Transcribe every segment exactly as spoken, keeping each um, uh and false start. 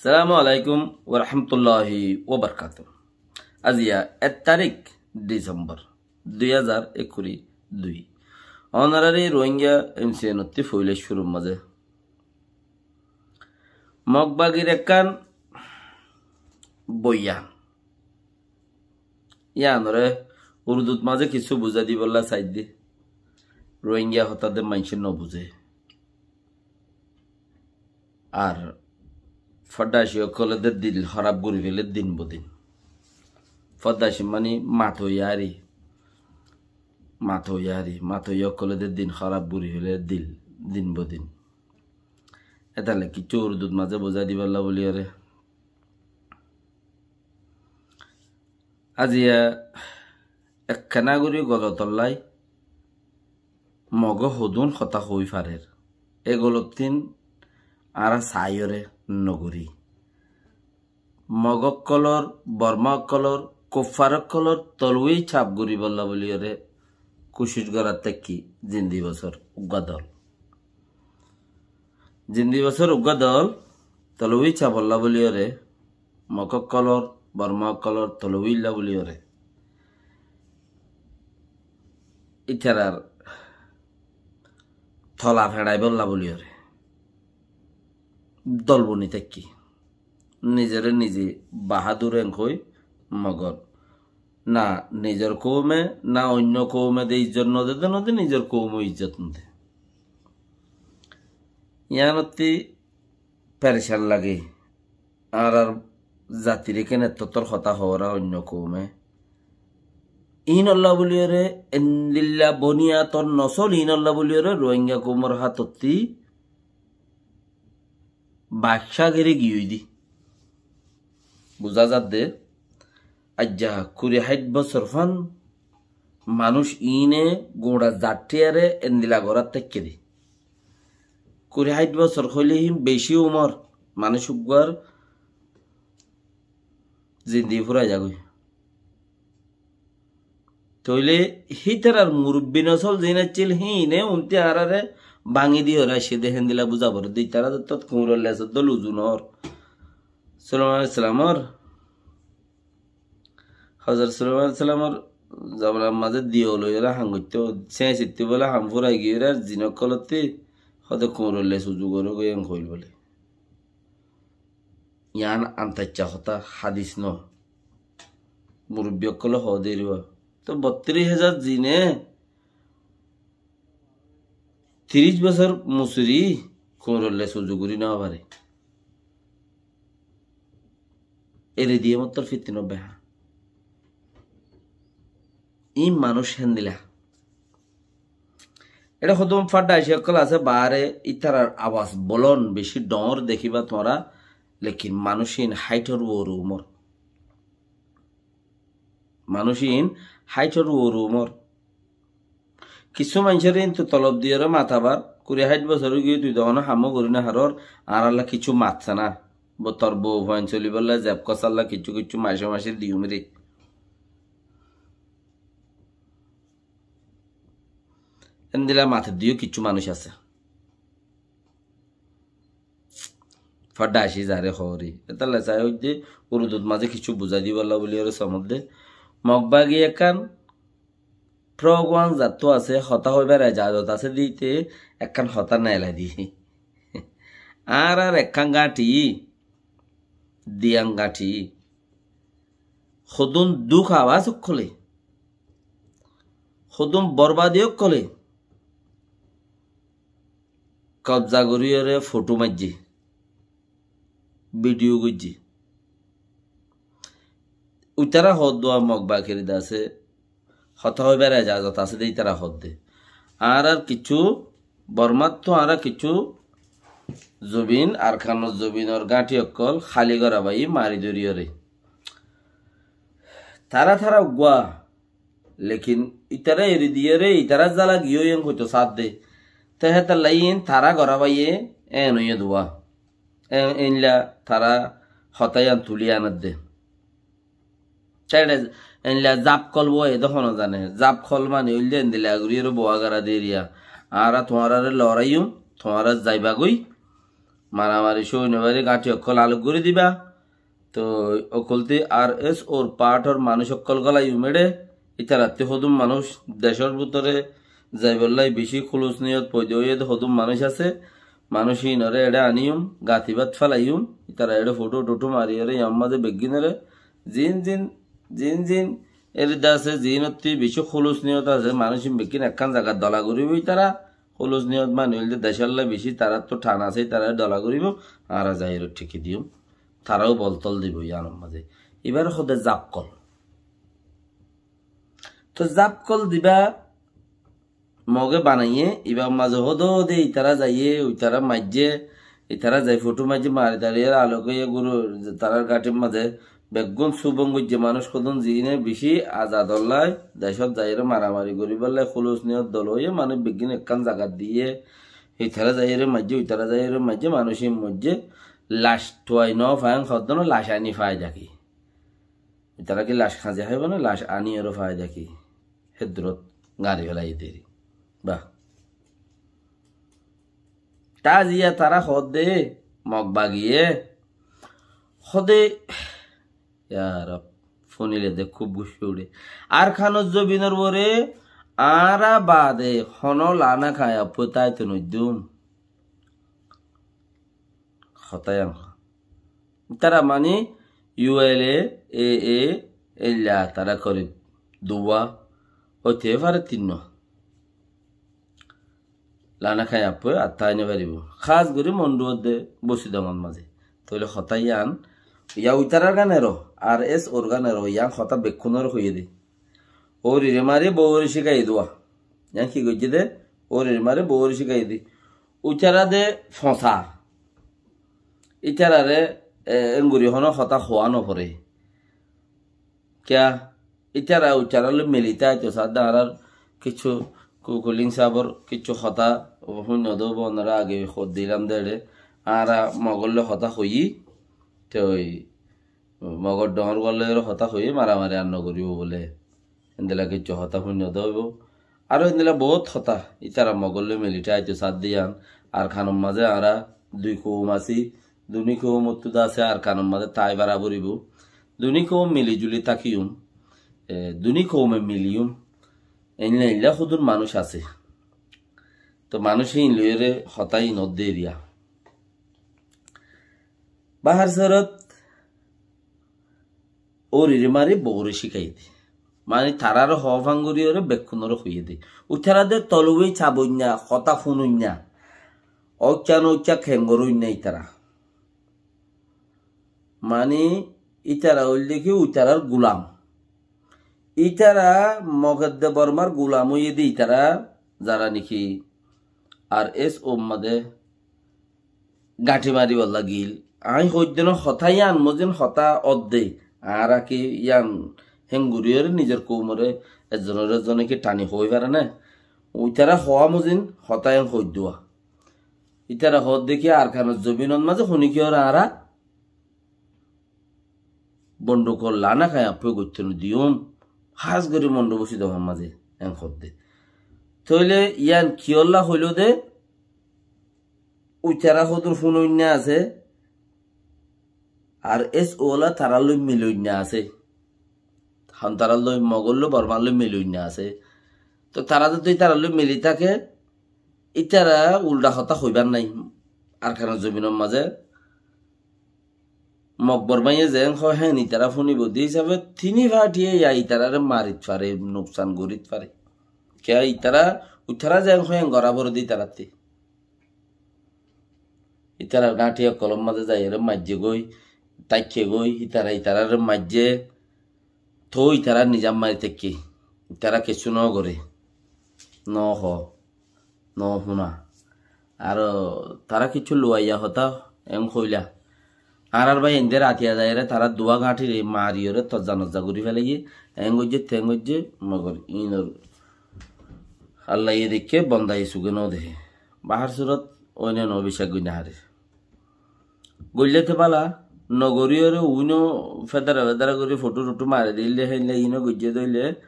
Assalamu alaikum wa rahmatullahi wa barakatuh. Aziya ek tarik December dui házar ekkuri dui. Ónorari Rohingya M C N ottí foila cúrur mazé Mog bagir ekkán boiya. Yíanore Urdut mazé kissú buzái dibolla saidde. Rohingya hotá de maincé nobuzé. Ar foddaci ókkole de dil hóraf gorí féle din bodin. Foddaci mani matoiyari. Matoiyari. Matoiya ókkole de din hóraf gorí féle dil din bodin. Étalla kissú Urdut mazé buzái dibolla buliyóre. Aziya ekkená gorí golotollái Moge hodún hotá hoói farer. E golottín añára saáiyoré nogorí. Mog ókkolór, Bormá ókkolór, kuffar ókkolór tolwí caf goríbolla buliyóre kucíc gorát táikki zindi bosór uggúa dol. Zindi bosór uggúa dol tolwí cafolla buliyóre, Mog ókkolór, Bormá ókkolór tolwílla buliyóre, ítarar tola feçaibólla buliyóre dol boni táikki. Nizoré nize bahádur enkói Mogor. Na nizor koume, na oinno koume de izzot node de node, nizor koume izzot node. Yíanottí perecan lage. Añárar zatir ekkán ettóttor hotá hoóra oinno koume. Iínolla buliyóre endilla boniyator nosol, iínolla buliyóre Rohingya koumor hátottí baccá geri giyói de. Buzá zadde, aijja kuri háit bosór fán manúic iíne guñça zattiyaré endilla gorát táikke de. Kuri háit bosór hoilé hín bicí umor, manúic uggúar zindigi fúrai zagói. Tóile hítarar murubbi nosol ziín accíl híine untí añáráre báñgi diyóre aiccé de héndilla buzá foré de. Ítara de tót kuñror lesor dóil uzu noór. Sulaiman alaihissalamor, Hozorot Sulaiman alaihissalamor zomanar mazé diyo loiyóre ham goittó, séñsittí bóle ham fúrai giyóre ar zin ókkolottí hóde kuñror les uzu gorógoi en hoil bóle. Yián antaiccá hotá, hádis no. Murubbi ókkolé hoó de eribá. Tóu bottiríc házar zine tiríc bosór musuri kuñror les uzu gorí no fare. Eri diyé mottor fitino beha. Í manúic héndilla. Eçé hodún fadda aici ókkol asé baáre, ítarar abas bolón bicí dhoóñr dekíba tuáñra, lekin manúic iín háitor uore umor. Manúic iín háitor uore umor. Kissú maincóre kintu tolob diyóre matabar, kuri háit bosór ói giyói tui de honó hamó gorí no farór, añárálla kissú matsá na. Bo tor bou fuain solibólla zeb kosalla kissú kissú mace mace diyum re. Endilla mater diyó kissú manúic asé. Fadda aici zaré hoóri. Étalla sai hoidde, Urdut mazé kissú buzái dibálla buliyóre somodde. Mog bagi ekkán program zattú asé, hotá hoibar ejazot asé de íte ekkán hotá neelai di. Añárar ekkán gáñthi, Diyang gáñthi. Hodún duk abas ókkolé, hodún borbadi ókkolé kobza goríyoré fotó maijjé, vidiyo goijjé. Uitará hoódduwa Mog bakir de asé, hotá hoibar ejazot asé de ítara hoódde. Añárar kissú, Bormáttu añára kissú zobin, Arkanor zobinor gáñthi ókkol háli gorá baiyé mari dóriyoré. Tará tará uggúa, lekin ítara eri diyére, ítara zala giyói en hoitó saádde. Te hétalla iín tará gorá baiyé en óiye duwa. E-, eilla tará hotá yián tulí aner de. Te eçe eilla zaf kol bóu edé hono zane. Zaf kol mani óilde endilla gorí ere bóu agara de eriya. Añára tuáñráre loraiyum, tuáñra zaibagói. Maramari sói no fari gáñthi ókkol alok gorí diba. Toi ókkoltí R S O r part or manúic ókkol golaiyum eçe, ítarattí hodún manúic decór bútore zaibollá bicí kúlus niyot foida óiye dé hodún manúic asé, manúic híinoré eçé aníyum, gatibát félaiyum, ítara eçé fotó-totó mariyóre yar mazé beggúnoré, ziín ziín, ziín ziín, eçé de asé, ziínottí bicí kúlus niyot asé, manúic híin beggún ekkán zagat dola goríbou ítara, kúlus niyot mani óilde decólla bicí taráttu than asé, ítararé dola goríbou, añára zaiyóre thíki diyum. Tará ó bol tol dibou yíanor mazé. Ibáre hoó de zaf kol. Toi zaf kol dibá Mogé banaiyé, ibár mazé hoó de, hoó de, itará zaiyé, uitará maijjé, itará zai fotó maijjé, mari tariyóre alok óiye guru, tarár gáñthir mazé beggún subon goijjé manúic hodún ziíne bicí azadollá, decót zaiyóre maramari goríbollá, kúlus niyot dol óiye, manúic beggún ekkán zagat diyé, itará zaiyóre maijjé, uitará zaiyóre maijjé, manúic híin moijjé, lac tuai no faiyé hoddé no, lac aní faida ki? Itará ki lac hañzi háibo né? Lac aníyore faida ki? Héddurot gañri félai deri. Báh. Taziya tará hoó de, Mog bagiye. Hoó de, ya Rab, fúnile de kúb guccá uçé. Arkanor zobinor uore añára baade hono lana kayafói táito noddúm. Hotá yián hoó. Ítara mani U L A, A A, eilla tará korib duwa, óite fare tinnúa. Lana kayafói atta aini faribóu. Hás gorí Mondu edde Bosidongot mazé. Tóile hotá yián, ya uitarár gán eró, R S O r gán eró, yián hotá bekkúnore hoiyé de. Óurire mari bóure cíkaiyé duwa. Yián ki goijjé de? Óurire mari bóure cíkaiyé de. Uitará de fosá. Ítararé, e, engori honó hotá hoá noforé. Kiyá? Ítara uitará loi mili táito saá de, añárar kissú ku-, Kuling sábor kissú hotá fúinno de óibo, onora age hoór dilam de eçé. Añára Mogor loi hotá hoiyí, toi Mogor dhoóñr gua loi ere hotá hoiyé, maramari ar nogoríbo bóle. Endilla kessú hotá fúinno de óibo. Aró endilla boóut hotá. Ítara Mogor loi mili táito saá de yián. Arkanor mazé añára dui koum así. Duní koumottú de asé Arkanor mazé tái bara foribóu. Duní koum mili-juli tákiyum. E, duní koume miliyum. Eilla eilla hodún manúic asé. Toi manúic híin loiyóre hotá híin ódde eriya. Bahár sorot Óurire mari bóure cíkaiyé de. Mani tarare hoó fán goríyore bekkúnore hoiyé de. Uitará de toluwé saboinna, hotá fúnoinna. Óikkan óikka kengoroinna ítara. Mani ítara óilde ki uitarár gulam. Ítara Mogedde Bormar gulam óiye de ítara, zara niki R S O mazé gáñthi maribólla gil. Aññí hoiddé no hotá yián mozin hotá ódde. Añára ki yián hénguriyóre nizor koumore ezzonore ezzone ki thani hoói fare né? Uitará hoá mozin hotá yián hoiddúa. Ítara hoódde ki Arkanor zobinot mazé hunikiyóre añára bondukor lana kaiyaffói goittó no diyum. Hás gorí Mondu Bosidongot mazé en hoódde. Tóile yián kiyólla hoiló de? Uitará hodún fúnoinna asé, R S O ola tarár loi miloinna asé. Hon tarár loi, Mogor loi, Bormar loi miloinna asé. Toi tará zodi ítarar loi mili táke, ítara uldha hotá hoibár nái. Arkanor zobinor mazé Mog Bormaye zeén hoó héen itará fúnibo de hísabe tiní fathíye ya itaráre marit fare, nuksan gorít fare. Kiyá itará, uitará zeén hoó héen gorá foré de itarattí. Itarar gáñthi ókkolor mazé zaiyóre maijjé goi, táikke goi, itara itaráre maijjé, toó itará nizam mari táikke. Itará kessú nógoré, nóhoó, nófúna. Aró tará kessú luwaiya hotá en hoilá. Añárar bái endilla ratiya zaiyóre tará duwá gáñthire mariyóre tozza-nozza gorí félaiyé, en goijjé, ten goijjé, mogor ínor Allaye deikké, bondaye suké nódehé. Bahár surot, óine no biccác goijjé háre. Goillé te bála, nogoríyoré uíno fedara fedara gorí fothó tothó mari dile, héinle iíno goijjé dóile,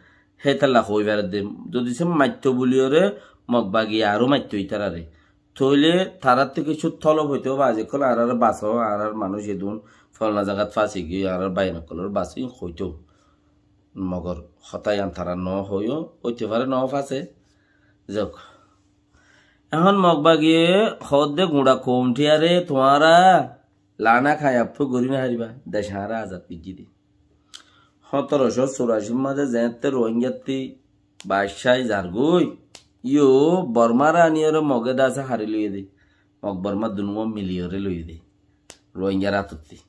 hétalla hoói faredde. Zodi se maitto buliyóre Mog bagiye aró maitto ítarare. Tóile taráttu kessú tolob hoitó, bazi ókkol añáráre basó, añárár manúic edún folna zagat fasi giyói, añárár báin ókkolóre basó, iín hoitó. Mogor hotá yián tará nohoiyó, óite fare nofase. Zok. Ehón Mog bagiye hoódde guñça koum thíyare tuáñra lana kayaffu gorí nofaribá, dec añára azad goijjí de. Hóñtoro cót suracir mazé zeéñtte Ruáingattí baccái zargói, yó Bormáre aniyóre Mogé de asé harí loiyé de. Mog Bormá dunúwa miliyóre loiyé de. Ruáingar átottí.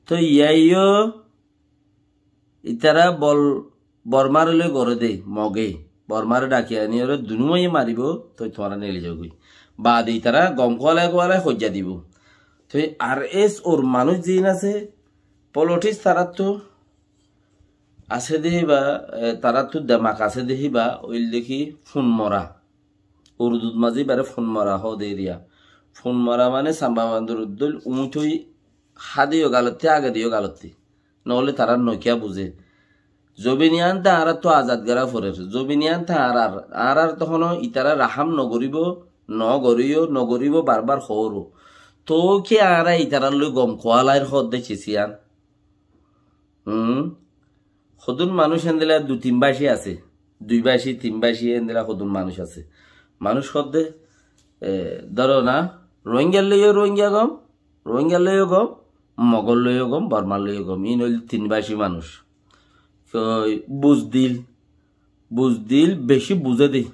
Toi yíaiyó Ítara bol Bormáre loi goré dé, Mogé. Bormáre dhaki aníyore dunúwaye maribó, toi tuáñra neli zagói. Baade ítara gom kuwalai kuwalai hoijja dibó. Toi R S O r manúic ziín asé, politics taráttu asé dé híba, e, taráttu demak asé dé híba, óilde ki fun mora. Urdut mazé íbaré fun mora hoó dé eriya. Fun mora mane samba bandur uddúl uñítoi hádeyó galottí, agedeyó galottí. Noóile tará nokiya buzé. Zobin yián te añáráttu azad gorá forer. Zobin yián te añárár. Añárár tohóno itará rahám nogoríbo, nogoríyo, nogoríbo, barbar hoóro. Toóu ki añára itarár loi gom kuwalair hoódde cis yián? Hum? Hodún manúic endilla dui tin báci asé. Dui báci, tin báci endilla hodún manúic asé. Manúic hoódde, e, dóro na, Rohingyar loiyó Rohingya gom, Rohingyar loiyó gom, Mogor loiyó gom, Bormar loiyó gom. Iín óilde tin báci manúic. Toi buzdil, buzdil beci buzé dé.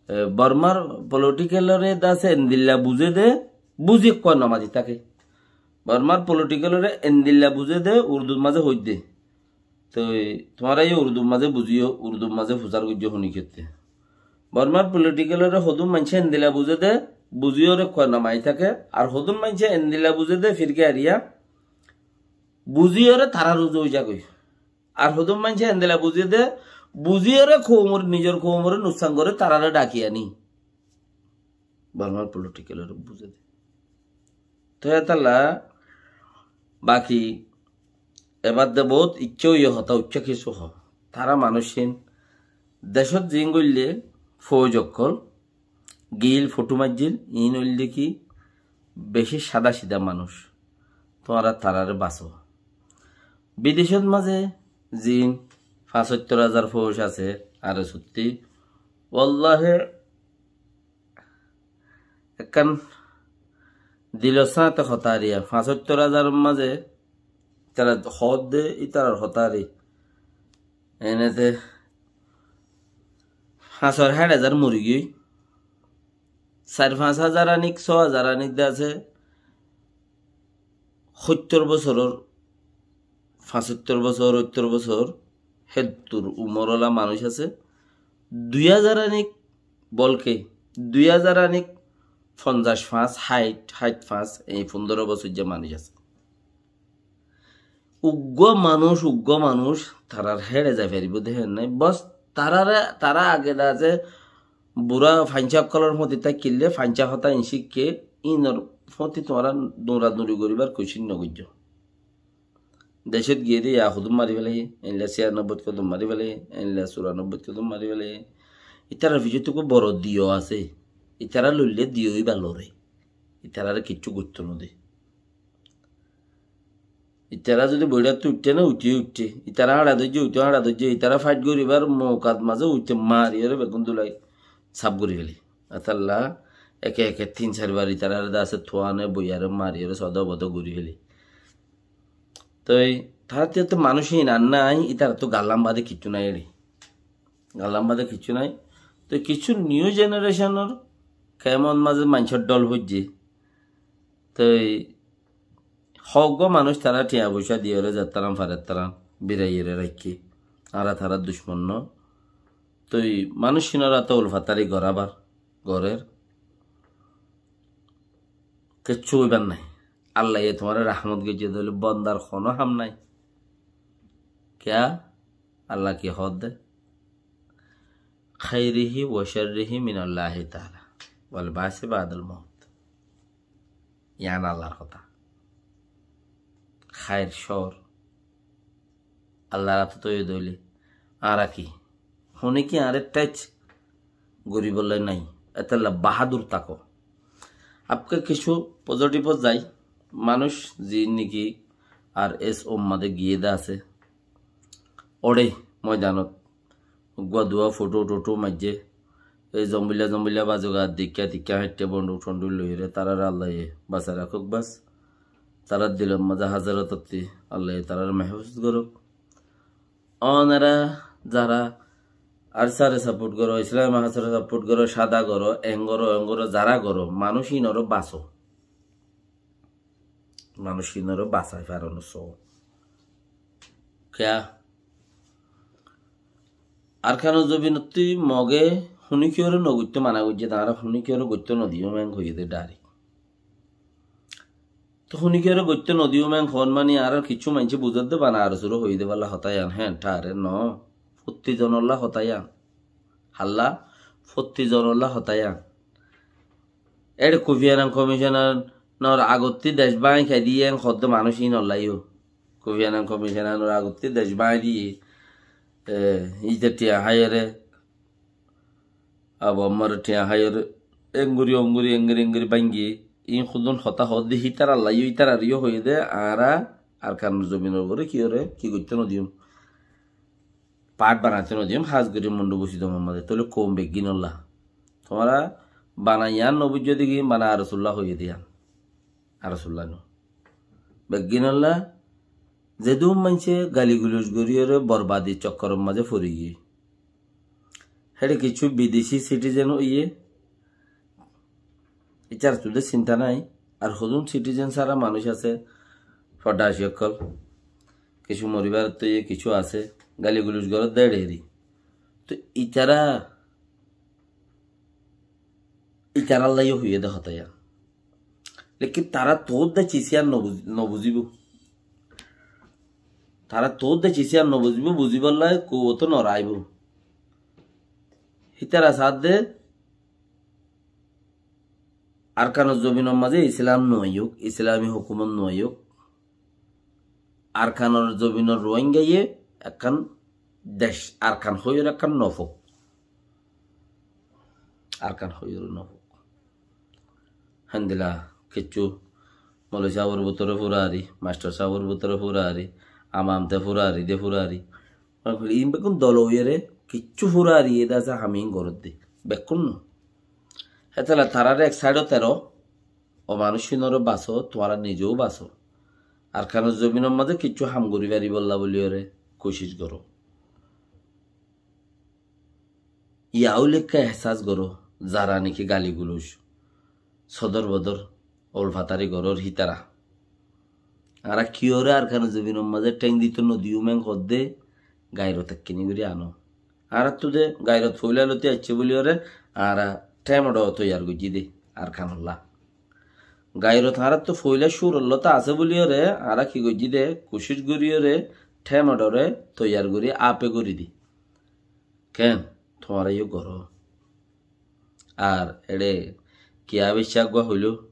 E, Bormar political ore de asé endilla buzé dé, buzi ekkúa nomati táke. Bormar political ore endilla buzé dé, Urdut mazé hoiddé. Toi tuáñra yó Urdut mazé buzíyo, Urdut mazé fusár goijjó honi kette. Bormar political ore hodún maincé endilla buzé dé, buzíyore ekkúa nomati táke, ar hodún maincé endilla buzé dé, firge ariya, buzíyore tarár uzu ói zagói. Ar hodún maincé endilla buzé dé, buzíyore koumor, nizor koumore nuksan goré, taráre dhaki aní. Bormar political ore buzé dé. Toi etalla baki ebar de bout icca óiye hotá uicca kessú hoó. Tará manúic hín decót ziín goillé fouj ókkol gil fothú maijjíl, iín óilde ki beci sáda sida manúic. Tuáñra taráre basó. Bidecót mazé ziín fañsóttor házar fouj asé, R S O ttí. Wallahi ekkán dilor sáñte hotá ariya, fañsóttor házaror mazé ítara hoódde ítarar hotá ari. Enete fañsor háit házar mori giyói. Sair fañs házar anik, só házar anik de asé, hóittor bosóror, fañsóttor bosór, óittor bosór, héttur umor ola manúic asé. Dui házar anik, bolke, dui házar anik, fonzaic fañs, háit, háit fañs, ei fundóro bosóijja manúic asé. Uggúa manúic, uggúa manúic, tarár héçe zai faribó dé héen nái. Bos, taráre, tará age de asé, burá fainca ókkolor fúañti tákile, fainca hotá iín cíkke, iínor fúañti tuáñra duñra-duñri goríbar kucíc nogoijjó. Decót giyé dé yá hodún mari félaiyé, eilla siyanobbóit hodún mari félaiyé, eilla suranobbóit hodún mari félaiyé. Ítarar fisóttu uggúa boro diyo asé. Ítara loille diyo íba loré. Ítarare kiccú goittó nodé. Ítara zodi boiçáttu uiththé né, uiththé, uiththé. Ítara áñça dóijje, uiththé, áñça dóijje. Ítara fáith goríbar moukat mazé uiththé, mariyóre beggún dulai saf gorí féle. Etalla eke eke tin sair bar ítarare de asé tuáne, boiyaré, mariyóre sodo bodo gorí féle. Toi taráttu manúic iín ar nái, ítarattu galam bade kiccú nái eçé. Galam bade kiccú nái. Toi kiccú new generation or kemon mazé maincór dhol foijjé. Toi hoggúa manúic tará thiañ foicá diyóre zettaran farettaran biraiyóre raikké. Añára tarár ducmon no. Toi manúic hínor áte ulfatari gorábar gorér. Kiccú óibar nái. Allaye tuáñre rahmot goijjé dóile bondar honó ham nái. Kiyá? Allah ki hoódde? Khairihi wa sharrihi minallahi taala. Wal ba'si ba'dal maut. Yián Allar hotá. háir cóor. Allar átot óiye dé óile añára ki? Hone ki añáre théc goríbolla nái? Étella bahádur táko. Abke kissú pozitibot zai, manúic ziín niki ar es ommadé giyé dé asé, óre moidanot uggúa duwá fotó totó maijjé, ei zombuilla zombuilla bazoga dikká tikká háitte bonduk tonduk loiyóre, taráre Allaye basai rakók bas. Tarár dilor mazé házarot ottí Allaye taráre mehfúz gorók. Ónara zara ARSA re saport goró, Islami Mahásore saport goró, sáda goró, eng goró, eng goró, zara goró, manúic ínoré basó. Manúic ínoré basai faro no só. Kiyá? Arkanor zobinottí Moge hone kiyóre no goittó mana goijjé, tañára hone kiyóre goittó no diyum eng hoiyé dé dairek. Tó hone kiyóre goittó no diyum eng hoón mani añárar kissú maincé buzódde bana ar suro hoiyé dé balla hotá yián, hé, tháre no. Fottí zonolla hotá yián. Halla, fottí zonolla hotá yián. Éçe Kofi Annan Komicónor agottí dec báñgi kái diyé eng hoddé manúic ínolla yó. Kofi Annan Komicónor agottí dec báñgi diyé, e, íte thiañ háiyore, Abu Ammare thiañ háiyore, engori ongori, engori engori báñgi, íin hodún hotá hoódde hítaralla yó, ítarare yó hoiyé dé, añára Arkanor zobinor uore kiyóre, ki goittó no diyum. Part banaitó no diyum, hás gorí Mondu Busidom or mazé. Tóile koum beggínolla. Tuáñra banai yián no buijjó dé ki, bana ar sulla hoiyé dé yián. Ar sulla no. Beggínolla, zedún maincé gali guloc goríyore borbadi cokkoror mazé fori giyé. Héçe kissú bideshi citizen óiye, ítarattu dé sinta nái. Ar hodún citizen sára manúic asé, foddaci ókkol, kissú moribar óiye, kissú asé, gali guloc goródde éçe eri. Tó ítara, ítaralla yó hoiyé dé hotá yián. Lekin tará toódda cis yián no buz-, no buzibó. Tará toódda cis yián no buzibó, buzibálla kouwot no raibó. Hítara saádde Arkanor zobinor mazé Islam no aiyók, Islami hókumot no aiyók. Arkanor zobinor Ruáingaye ekkán dec, Arkan hoiyóre ekkán no fouk. Arkan hoiyóre no fouk. Héndilla kissú moloi sábor bútore furari, mastor sábor bútore furari, amamte furari, de furari. Iín bekkún dol óiyore kissú furari, ede asé ham iín goródde. Bekkún no. Hétolla taráre ek saidot ero, ó manúic ínoré basó, tuáñra nize ó basó. Arkanor zobinor mazé kissú ham gorí faribólla buliyóre kucíc goró. Yau lekká ehsas goró, zara niki gali guloc, sodor bodor, ulfatari gorór hítara. Añára kiyóre Arkanor zobinor mazé théng dito no diyum eng hoódde gairot ekkíni gorí ano. Añárattu de gairot foila loti aiccé buliyóre añára thémodho toiyar goijjí de Arkanolla. Gairot añárattu foila cúrollóta asé buliyóre añára ki goijjí de, kucíc goríyore thémodhore toiyar gorí ape gorí di. Ken, tuáñra yó goró. Ar eçé kiyá bicca eggúa hoiló,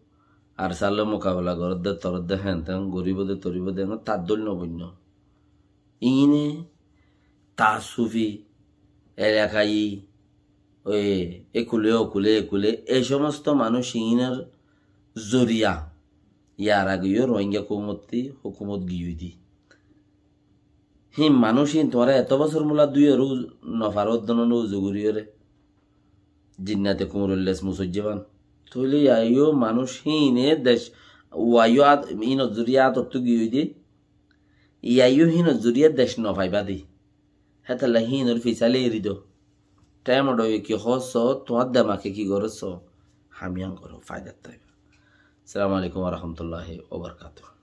ARSA loi mukabela goródde, toródde, héen teén goríbou de, toríbou de, engán tar dóil no boinno. Iíne taassufi, elakayi, oi, ekule, okule, ekule, ei somosto manúic iínor zoriya, yar age yó Rohingya koumottí hókumot giyói di. Híin manúic híin tuáñra eto bosór mula dúiyoré uz-, nofaró, dónone uzu goríyoré. Jinnate kuñuror les musoijjé ban. Tóile yaiyó manúic híine dec, uaiyó at-, híinor zoriya atottú giyói dé. Yaiyó híinor zoriya dec nofaibá dé. Hétolla híinor fisá leyeri do. Thémodhoye ki hoósso, tuáñr demake ki gorósso, ham yián goró, faidat táiba. Assalamu alaikum wa rahmatullahi wa barakatuhu.